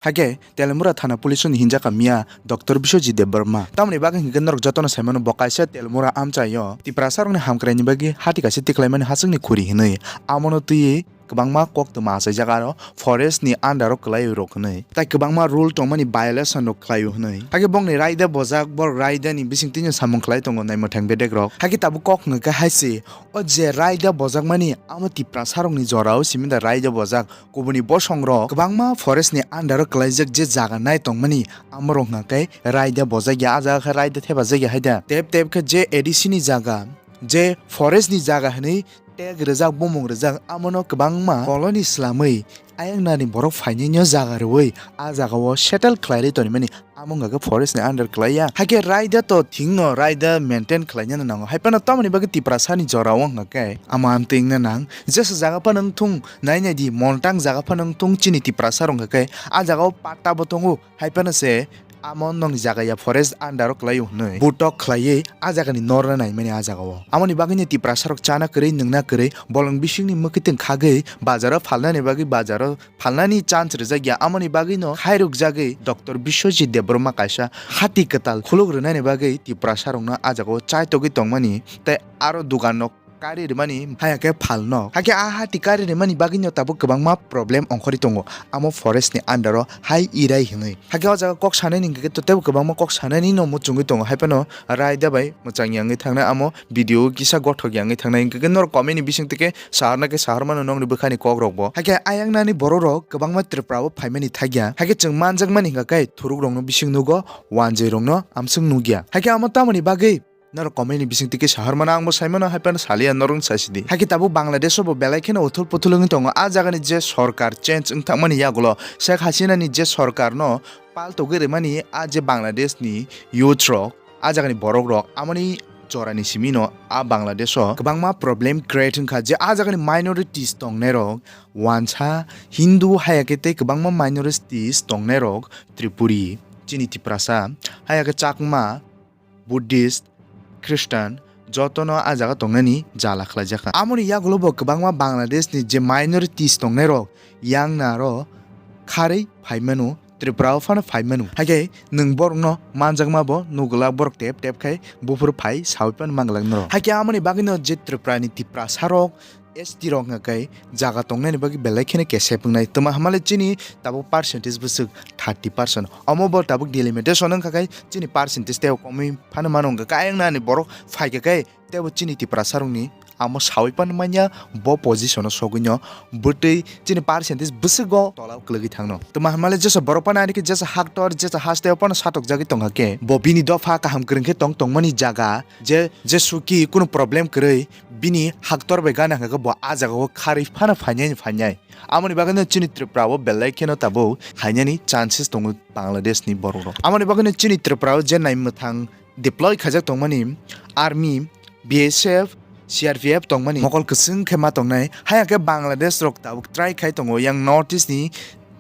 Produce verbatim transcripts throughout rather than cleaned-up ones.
Hakhe Telmura thana police ni hinjaka miya Doctor Biswajit Debbarma. Tamoni bagwi hinkhe norok jotono saimano bo kaisa Telmura amchaio Tiprasa rokni hamkraini bagwi hati kaisa tiklaimani hachwkni khuri hinwi. Amono twiwi kwbangma koktwma achaijak aro forest ni under o kwlaiwi rok hinwi. Tai kwbangma rule tongmani violation rok khlaio hinwi. Hakhe bongni raida bojak, borok raida ni bising twi samung khlai tongo naimwthang bedek rok. Hakhe tabuk kok hwnkhe hai se, o je raida bojakmani amo Tiprasa rokni jorao simi da raida bojak. Kubuni bosongrok kwbangma forest ni under o kwlaijak je jaga nai tongmani, amorok hwnkha khe raida bojakya, a jaga khe raida thepajak ya hai da. Tep tep khe je A D C ni jaga, je forest ni jaga hinwi tag rijak, bumung rijak, amono kwbangma koloni swlamwi ayang nani borok phainai no jaga rwui a jaga o settle khlai rwi tonimani. Amo wngkha khe forest ni under kwlaiya. Hakhe raida to thwngno raida maintain khlainani nango. Hai phano tamoni bagwi Tiprasa ni jora o wngkha khe amo amtwi wngna nang. Jesa jaga phano wngthung nai nai di, montang jaga phano wngthung chini Tiprasa rok wngkha khe a jaga o patta bo tongo. Hai phano se amo nokni jaga ya forest under o kwlaio hwnwi butok khlaiwi a jaga ni norna naimani a jaga o. Amoni bagwi ni Tiprasa rok chana kwrwi, nwngna kwrwi, bolong bisingni mwkhwtwng khagwi bazar o phalnani bagwi bazar o phalnani chance rijak ya, amoni bagwino khairokjagwi Doctor Biswajit Debbarma kaisa hati kwtal khuluk rwnani bagwi Tiprasa rokno a jagao chaitogwi tongmani tei aro dugan no kari rwmani haya khe phalno. Hakhe a hati kari rwmani bagwino tabuk kwbangma problem ongkhorwi tongo, amo forest ni under o hai irai hinwi. Hakhe o jaga kok sanani hwnkhe tei kwbangma kok sanani no muchungwi tongo, hai phano raida bai mwchang yangwi thangnai amo video kisa gothok yangwi thangnai, hwnkhe norok comment ni bising tike saharna khe sahar mano nokni bwkhani kok rok bo. Hakhe ayang nani borok rok kwbangma Tripura o phaimani thakya. Hakhe chwng manjakmani hwnkha khe thuruk rokno bising nugo, wanjwi rokno amswk nukya. Hakhe amo tamoni bagwi norok comment ni bising tike sahar mano, ang bo sai mano, hai phano saliya norok sai sidi. Hakhe tabuk Bangladesh o bo belai kheno uthul puthul wngwi tongo. A jaga ni je sorkar change wng thangmani yagulo Sheikh Hasina ni je sorkar no paltogwi rwmani a je Bangladesh ni youth rok, a jagani borok rok, amoni jorani simi no a Bangladesh o kwbangma problem create wngkha, je a jagani minorities tongnai rok wansa Hindu haya khe tei kwbangma minorities tongnai rok Tripuri, chini Tiprasa, haya khe Chakma, Buddhist, Christian, jotono a jaga tongnani jala khlaijak kha. Amoni yagulo bo kwbangma Bangladesh ni je minorities tongnai rok yang naro kharwi phai mano, Tripura o phano phai mano. Hakhe nwng borokno manjakma bo nugulak, borok tep tep khai buphuru phai sawi phano manglak norok. Hakhe amoni bagwino je Tripura ni Tiprasa rok S T rok hwnkha khe jaga tongnani bagwi belai kheno kesep wngnai. Twma hamale chini tabuk percentage bwswk thirty percent. Omo bo tabuk delimitation wngkha khe chini percentage tei komwi phano mano wngkha khe ayang nani borok phaikha khe teibo chini Tiprasa rokni amo sawi phano manya bo position o sogwino bwtwi chini percentage bwswgo tola o kwlwgwi thangno. Twma hamale jesa borok phano ani khe jesa haktor jesa haste o phano satokjagwi tongkha khe bo bini dopha kaham kwrwng khe tong tongmani jaga je, je suki kunu problem kwrwi bini haktor bai gana hwnkha khe bo a jaga o kharwi phano phainai phainai. Amoni bagwino chini Tripura o belai kheno tabuk phainani chances tongo Bangladesh ni borok rok. Amoni bagwino chini Tripura o je nai mwthang deploy khaijak tongmani army, B S F, C R P F tongmani mokol kwchwng khe ma tongnai. Haya khe Bangladesh rok tabuk try khai tongo yang North East ni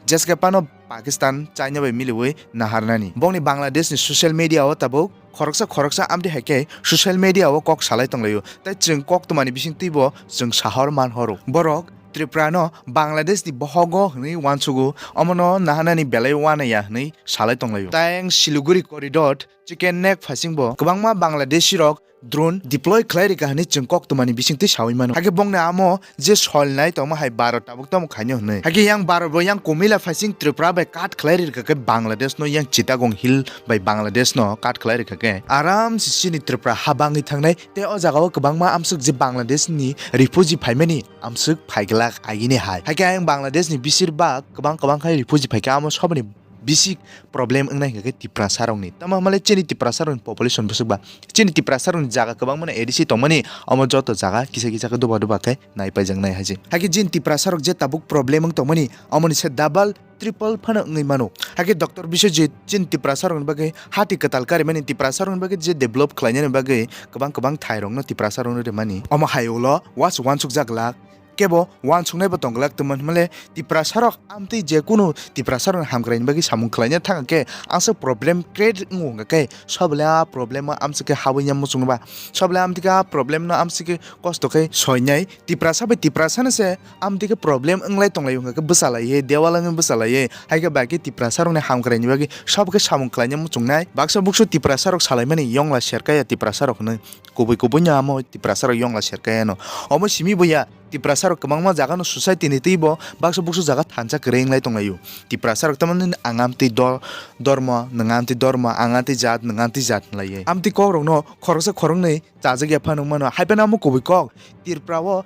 jeske phano Pakistan, China bai miliwi naharnani. Bongni Bangladesh ni social media o tabuk khoroksa khoroksa amtwi hai khe social media o kok salai tonglaio. Tei chwng koktwmani bising twibo chwng sahor man horo. Borok Tripura no Bangladesh ni bohogo hwnwi uansugo, omono naharnani belai uanaiya hwnwi salai tonglaio. Tei ang Siliguri corridor chicken neck phaisingbo kwbangma Bangladeshi rok drone deploy khlai rikha hwnwi chwng koktwmani bisingtwi sawi mano. Hakhe bongni amo je sol nai tongma hai Bharat tabuk tamo khaino hwnwi. Hakhe yang Bharat bo yang Kumila phaising Tripura bai cut khlai rikha khe Bangladesh no yang Chittagong Hill bai Bangladesh no cut khlai rikha khe aram se chini Tripura ha bangwi thangnai tei o jaga o kwbangma amsuk je Bangladesh ni refugee phaimani amsuk phaiglak agini hai. Hakhe ayang Bangladesh ni bisir bak kwbang kwbang khai refugee phaikha amo soboni bisi problem wngnai hwnkha khe Tiprasa rokni. Tamo hamale chini Tiprasa rokni population bwswk ba. Chini Tiprasa rokni jaga kwbangma no A D C tongmani, omo joto jaga kisa kisa khe doba doba khe nai paijak nai haji. Hakhe chini Tiprasa rok je tabuk problem wng tongmani, omoni se double, triple phano wngwi mano. Hakhe Doctor Biswajit chini Tiprasa rokni bagwi hati kwtal karimani, Tiprasa rokni bagwi je develop khlainani bagwi kwbang kwbang thai rokno Tiprasa rokno rimani. Omo hai ulo was uansukjak lak kebo uansuknai bo tongglak. Tamo hwnmale Tiprasa rok amtwi je kunu Tiprasa rokni hamkraini bagwi samung khlaina thang khe aswk problem create wngo hwnkha khe, sob le a problem o amswk khe habwi ya muchung ba, sob le amtwi khe a problem no amswk khe kosto khe soinai. Tiprasa bai Tiprasa no se amtwi khe problem wnglai tonglai hwnkha khe bwchalaiwi dewal wngwi bwchalaiwi, hai khe bai khe Tiprasa rokni hamkraini bagwi sob khe samung khlaina muchungnai. Baksa buksu Tiprasa rok salaimani yongla serkaya Tiprasa rok hwnwi, kubui kubui no amo Tiprasa rok yongla serkaya no. Omo simi bo ya, Tiprasa rok kwbangma jaga no society ni twi bo baksa buksu jaga thansa kwrwi wnglai tonglaio. Tiprasa rok tamani ang amtwi dol, dormo, nwng amtwi dormo, ang amtwi jat, nwng amtwi jat hwnlaiwi. Amtwi kok rok no khoroksa khoroknwi chajak ya phano wngmano. Hai phano amo kubui kok, Tripura o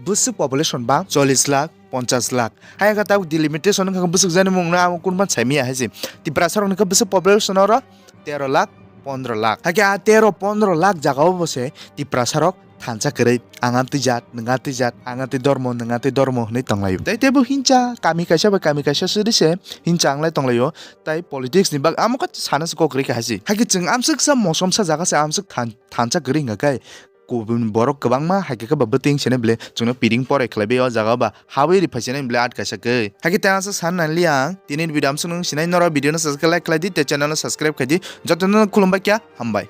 bwswk population bang chollish lakh, ponchash lakh. Hai khe tabuk delimitation wngkha khe bwswk jani mung no amo kunphano saimanya hai se. Tiprasa rok ni khe bwswk population oro tero lakh, pondro lakh. Hai khe a tero pondro lakh jaga o bo se Tiprasa rok thansa kwrwi, ang amtwi jat, nwng amtwi jat, ang amtwi dormo, nwng amtwi dormo hwnwi tonglaio. Tei teibo hincha kami kaisa bai kami kaisa suri se hincha wnglai tonglaio. Tai politics ni bak amo khe sana se kok kwrwi kha hai se. Hai khe chwng amswk sa mosom sa jaga se amswk than-, thansa kwrwi hwnkha khe kubun borok kwbangma hai khe ba bwtwi wng sinai bwle chwngno piring porai khlai bai o jaga ba habwi ri phai sinai bwle at kaisa khe. Hai khe tei asa san nang li ang tini video amswk nung sinai norok video no subscribe like khlai di tei channel no subscribe khai di. Jotono khulumbai kya hambai.